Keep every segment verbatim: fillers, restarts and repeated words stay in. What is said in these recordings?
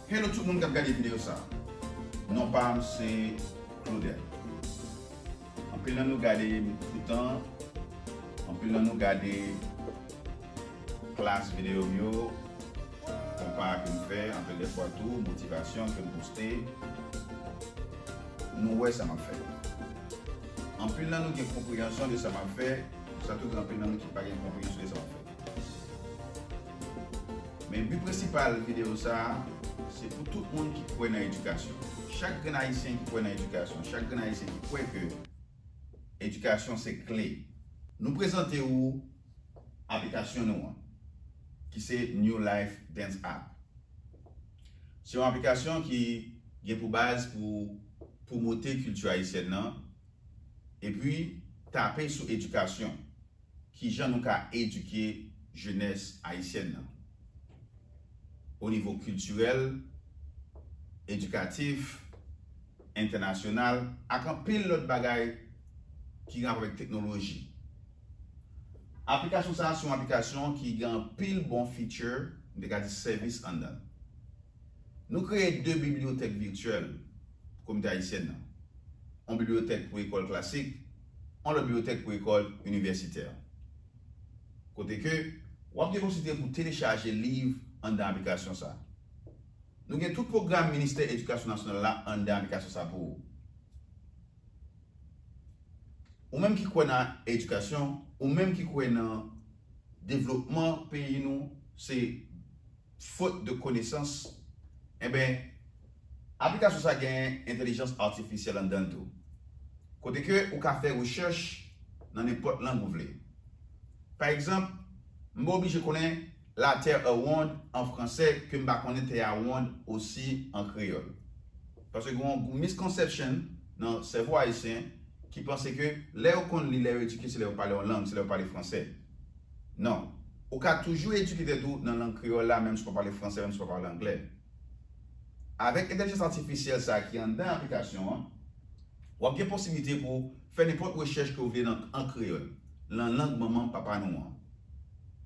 Hello tout moun k ap gade videyo sa. Non pa m se Claudel. Anpil nan nou gade m toutan, anpil nan nou gade klas videyo m yo, konpa ke m fè, anpil de fwa tou, motivasyon ke m poste. Nou wè sa m ap fè. Anpil nan nou gen konpreyansyon de sa m ap fè, sa tou gen anpil nan nou ki pa gen konpreyansyon de sa m ap fè. Men bi prensipal videyo sa a, se pou tout moun ki kwè nan edikasyon. Chak grenn Ayisyen ki kwè nan edikasyon, chak grenn Ayisyen ki kwè ke edikasyon se kle. Nou prezante ou aplikasyon nou an, ki se New Life Dance App. Se yon aplikasyon ki gen pou baz pou pwomote kilti ayisyèn nan, epi tape sou edikasyon. Kijan nou ka edike jenès ayisyèn nan o nivo kiltirèl, edikatif, entènasyonal, ak anpil lòt bagay ki gen rapò avèk teknoloji. Aplikasyon sa a se yon aplikasyon ki gen anpil bon feature, m te ka di sèvis anndan l. Nou kreye de bibliyotèk vityèl pou kominote ayisyèn nan. Yon bibliyotèk pou ekòl klasik, yon lòt bibliyotèk pou ekòl inivèsitè. Kote ke w ap gen posiblite pou telechaje liv anndan aplikasyon sa. Nou gen tout pwogram Ministè Edikasyon Nasyonal la anndan aplikasyon sa pou ou. Ou menm ki kwè nan edikasyon, ou menm ki kwè nan devlopman peyi nou, se faute de connaissance, enben, aplikasyon sa gen entèlijans atifisyèl anndan l tou. Kote ke ou ka fè rechèch nan nenpòt lang ou vle. Pa egzanp, m pa oblije konnen la terre est ronde an fransè ke m pa konnen terre est ronde osi an kreyòl. Paske gen yon misconception nan sèvo ayisyen ki panse ke lè yo konn li, lè yo edike, se lè yo pale yon lang, se lè yo pale fransè. Non. Ou ka toujou edike tèt ou nan lang kreyòl la, menm si w pa pale fransè, menm si w pa pale anglè. Avèk entèlijans atifisyèl sa a ki anndan aplikasyon an, w ap gen posiblite pou fè nenpòt rechèch ke w vle nan, an kreyòl, nan lang manman papa nou an.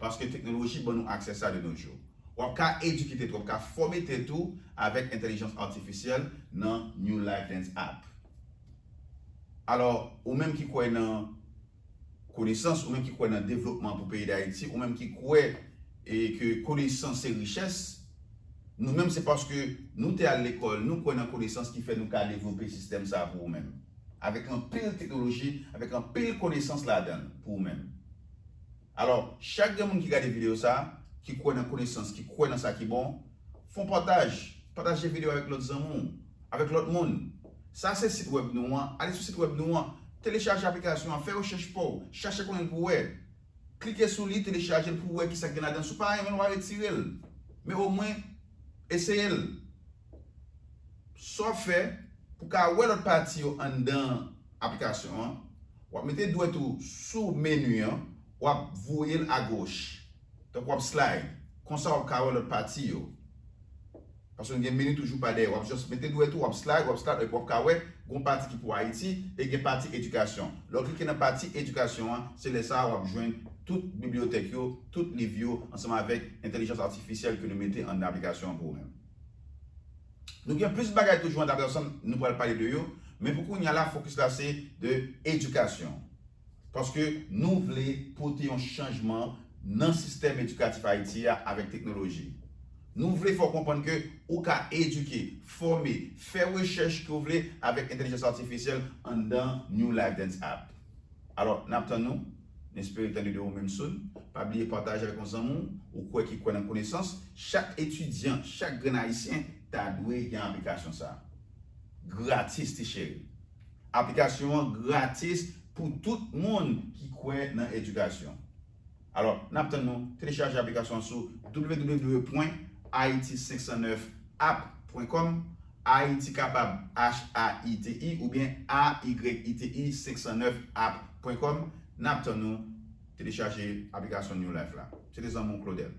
Paske teknoloji ban nou aksè sa de nos jours. W ap ka edike tèt ou, w ap ka fòme tèt ou avèk entèlijans atifisyèl nan New Life Dance App. Alò, ou menm ki kwè nan konesans, ou menm ki kwè nan devlopman pou peyi Dayiti, ou menm ki kwè e ke konesans se richès, nou menm se paske nou te al lekòl, nou kwè nan konesans ki fè nou ka devlope sistèm sa a pou ou menm. Avèk anpil teknoloji, avèk anpil konesans ladan l pou ou menm. Alò, chak grenn moun ki gade videyo sa, ki kwè nan konesans, ki kwè nan sa ki bon, fè yon pataj, pataje videyo avèk lòt zanmi w, avèk lòt moun. Sa se sit wèb nou an, ale sou sit wèb nou an, telechaje aplikasyon an, fè rechèch pa w, chache konnen l pou w wè. Klike sou li, telechaje l pou w wè kisa k gen ladan l. Si w pa renmen l, w a retire l. Men omwen, eseye l. Sa w fè, pou w ka wè lòt pati yo anndan aplikasyon an, w ap mete dwèt ou sou meni an, w ap voye l agoch. Tankou w ap slide. Konsa w ap ka wè lòt pati yo. Paske nou gen meni toujou pa dèyè. W ap just mete dwèt ou, w ap slide, w ap slide, epi w ap ka wè, gen yon pati ki pou Ayiti, e gen pati edikasyon. Lè w klike nan pati edikasyon an, se lè sa a w ap jwenn tout bibliyotèk yo, tout liv yo, ansanm avèk entèlijans atifisyèl ke nou mete anndan aplikasyon an pou ou menm. Nou gen plis bagay toujou anndan aplikasyon an, nou pral pale de yo, men pou kounye a la, fokis la se de edikasyon. Paske nou vle pote yon chanjman nan sistèm edikatif Ayiti a avèk teknoloji. Nou vle fè w konprann ke ou ka edike, fòme, fè rechèch ke w vle avèk entèlijans atifisyèl anndan New Life Dance App. Alò, n ap tann nou. N espere tande de ou menm soon. Pa bliye pataje avèk yon zanmi w ou kwè ki kwè nan konesans. Chak etidyan, chak grenn ayisyen ta dwe gen aplikasyon sa. Gratis, ti cheri. Aplikasyon an gratis pou tout moun ki kwè nan edikasyon. Alò, n ap tann nou telechaje aplikasyon an sou w w w pwen ayiti senk san nèf app pwen com, Ayiti Kapab, H A I T I, oubyen A Y I T I senk san nèf app pwen com. N ap tann nou telechaje aplikasyon New Life la. Se te zanmi w Claudel.